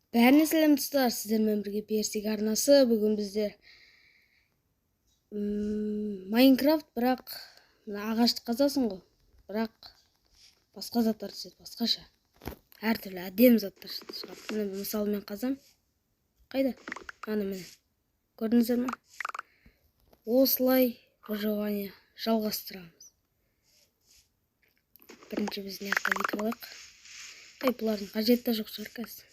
Бәріне сәлем достар, сіздермен бірге Берсик арнасы. Бүгін біздер Майнкрафт, бірақ мына ағашты қазасың ғой, бірақ басқа заттар түседі, басқаша. Әртүрлі әдемі заттар шығады. Міне, мысалы, мен қазам. Қайда? Ана, міне. Көрдіңіздер ме? Осылай выживание жалғастырамыз. Бірінші біз мына жақта бүйтіп алайық. Ей, бұлардың қажеті де жоқ шығар қазір.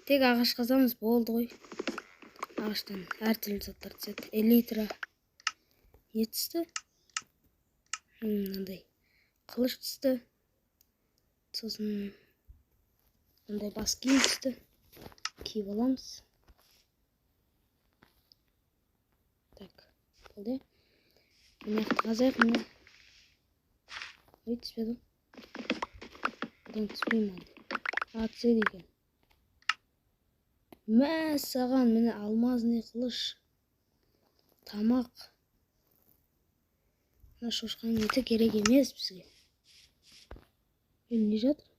Тек ағаш қазамыз, болды ғой. Ағаштан әртүрлі заттар түседі. Элитра. Не түсті? Мынандай қылыш түсті. Сосын мындай бас киім түсті. Киіп аламыз. Так, болды. Мына жақты қазайық, міне. Ой, түспеді. Бұдан түспей ме әлде? А, түседі екен. Мәссаған, міне, алмазный қылыш. Тамақ. Мына шошқаның еті керек емес бізге. Е, не жатыр?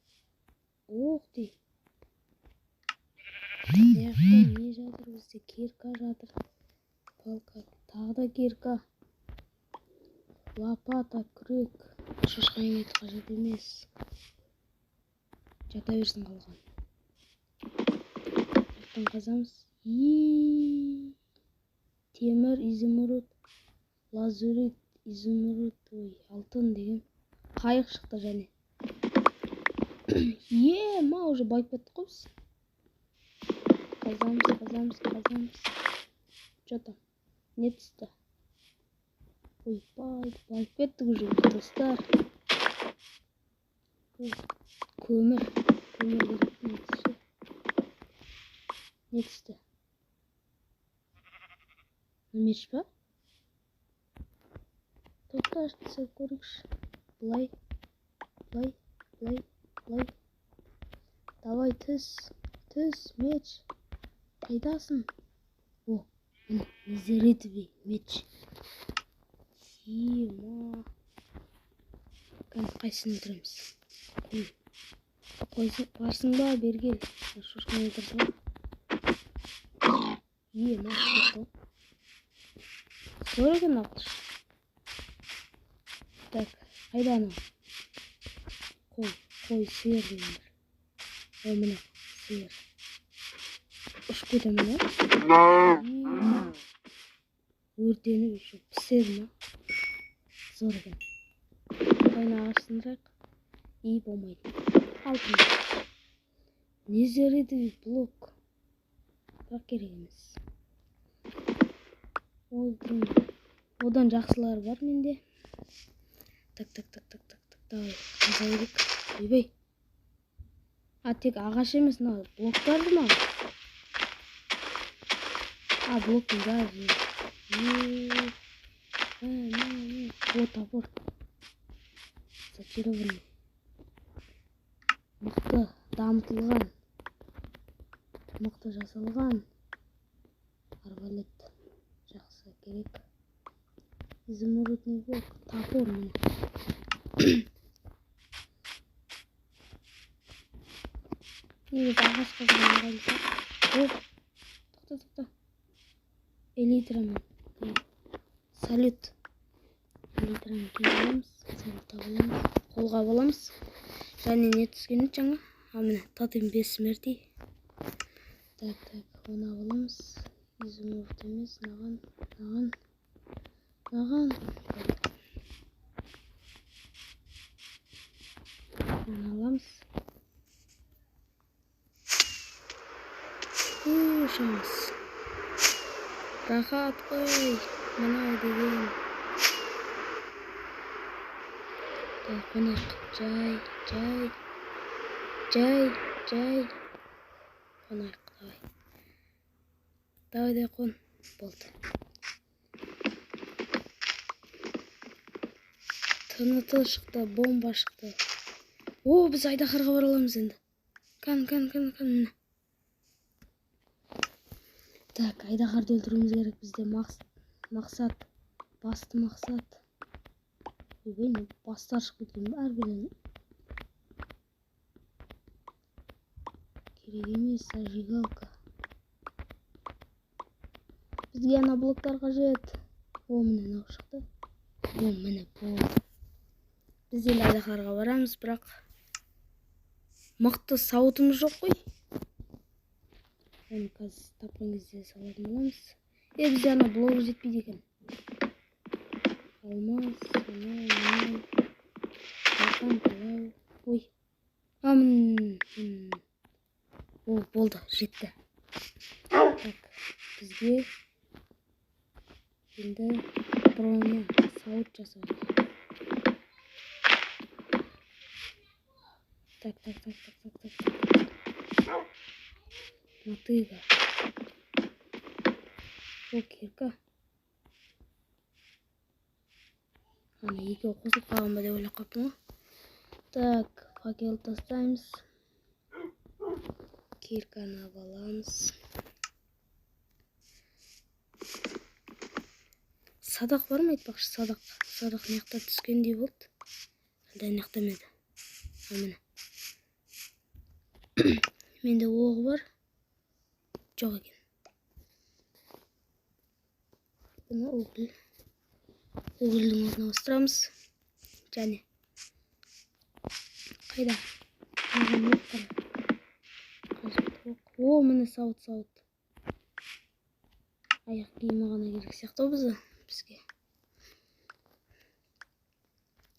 Ох ты. Мына жақта не жатыр бізде? Кирка жатыр. Палка. Тағы да кирка. Лопата, күрек. Шошқаның еті қажет емес. Жата берсін қалған. Жақтан қазамыз. И темір, изумруд, лазурит, изумруд, ой, алтын деген. Қайық шықты және. Е, ма, уже байып кеттік қой біз. Қазамыз, қазамыз, қазамыз. Че там? Не түсті? Ойбай, байып кеттік уже, достар. Көмір. Көмір керек. Не түсті? Не түсті? Меч па? Тоқташы, түсіп көрейікші. Былай, былай, былай, былай. Давай, түс, түс, меч. Қайдасың? О, міне, незеритовый меч. Ема. Кәне, қайсысын өлтіреміз? Қой. Қой, барсың ба, бері кел. Шошқаны өлтіре салайық. Ема, кетті ғой. Зор екен мына қылыш. Так, қайда анау? Қой, қой, сиыр деген бір. О, міне, сиыр. Ұшып кете ме? Өртеніп еще піседі ма? Зор екен. Қойны ағаш сындырайық. И болмайды. Алтын. Незеритовый блок. Бірақ керек емес. Ол одан жақсылары бар менде. Так, так, так, так, так, так, давай, қаза берейік. Ойбай. А, тек ағаш емес, мына блоктарды ма? А, блоктың бәрі. О, топор. Зачарованный. Мықты дамытылған. Мықты жасалған. Арбалет. Жақсы, керек. Изумрудный блок. Топор, міне. Негізі ағаш қазған ыңғайлы сияқты. О, тоқта, тоқта. Элитрамен. Салют. Элитрамен киіп аламыз. Салют аламыз. Қолға аламыз. Және не түскен еді жаңа? А, міне, тотем бессмертий. Так, так, оны алып аламыз. Изумруд емес, мынаған, мынаған, мынаған. Мынаны аламыз. Ұшамыз. Рахат қой, мынау деген. Так, қонайық. Жай, жай, жай, жай. Қонайық, давай. Давай, давай, қон. Болды. ТНТ шықты, бомба шықты. О, біз айдаһарға бара аламыз енді. Кән, кән, кән, кән, міне. Так, айдаһарды өлтіруіміз керек бізде. Мақсат, басты мақсат. Ойбай, не бастар шығып кеткен бе әрбірінен? Керек емес зажигалка. Бізге ана блоктар қажет. О, міне мынау шықты. О, міне болды. Біз енді айдаһарға барамыз, бірақ мықты сауытымыз жоқ қой. Оны қазір тапқан кезде салатын боламыз. Бізде ана блок жетпейді екен. Алмаз, анау, мынау. Қалқан, палау. Ой. А, міне. О, болды, жетті. Так, бізге енді броня, сауыт жасау керек. Так, так, так, так, так, так, так. Мотыга. О, кирка. Ана екеуі қосылып қалған ба деп ойлап қалыппын ғой. Так, факел тастаймыз. Кирканы алып аламыз. Садақ бар ма айтпақшы? Садақ. Садақ мына жақта түскендей болды. Әлде ана жақта ма еді? А, міне. Менде оғы бар. Жоқ екен. Бұны уголь. Угольдің орнына ауыстырамыз. Және қайда? Маған оқ қара. Қажет оқ. О, міне сауыт, сауыт. Аяқ киімі ғана керек сияқты ғой бізге.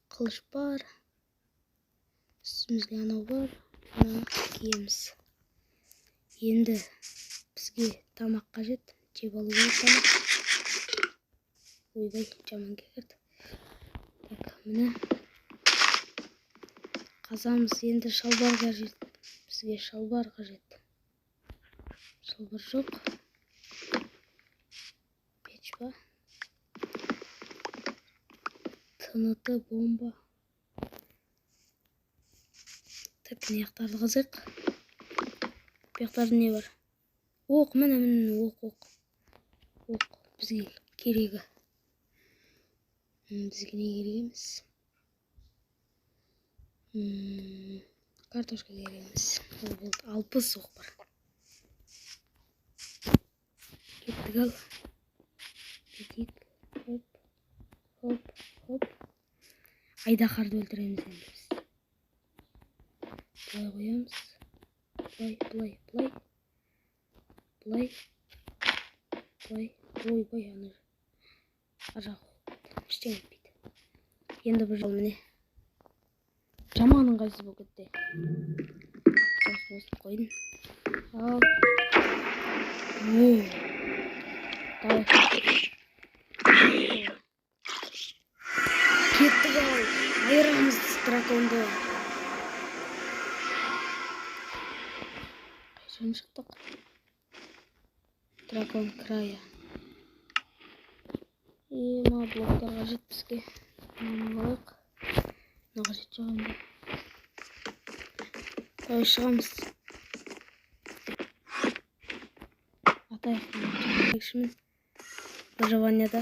Қылыш бар. Үстімізге анау бар. Мынаны киеміз. Енді бізге тамақ қажет. Жеп алу керек тамақ. Ойбай, жаман келді. Так, міне. Қазамыз. Енді шалбар қажет. Бізге шалбар қажет. Шалбар жоқ. Пеш па? ТНТ бомба. Так, мына жақтарды қазайық. Бұл жақтарда не бар? Оқ, міне, міне, оқ, оқ. Оқ бізге керегі. Бізге не керек емес? Картошка керек емес. Ол болды. 60 оқ бар. Кеттік ал. Кетейік. Хоп, хоп, хоп. Айдаһарды өлтіреміз енді біз. Былай қоямыз. Былай, былай, былай. Былай. Былай. Ойбай, ана ар жағы ештеңе етпейді. Енді бір жол міне. Жаман ыңғайсыз болып кетті. Сосын осыны қойдым. Ал. О. Давай. Кеттік ал. Айырамыз драконды. Қайшан шықтық? Дракон края. Мына блоктар қажет бізге. Мынаны алайық. Мына қажет жоқ енді. Давай шығамыз. Атайық. Выживанияда.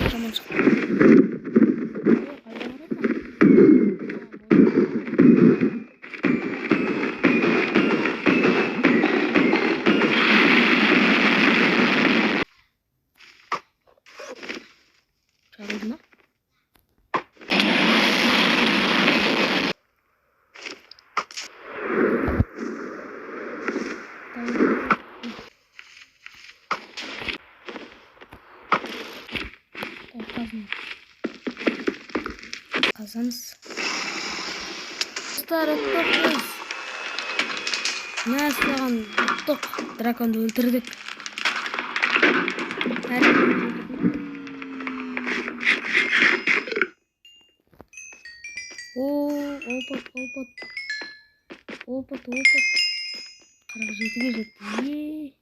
Жаман шықты. Қайда барады? Жарылды ма? Қазамыз. Достар, ұттық біз. Мәссаған, ұттық. Драконды өлтірдік. О, опыт, опыт. Опыт, опыт. 47-ге жетті. Е.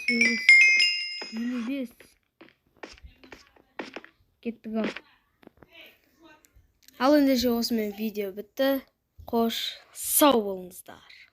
48. 55. Кеттік ал. Ал ендеше осымен видео бітті. Қош, сау болыңыздар.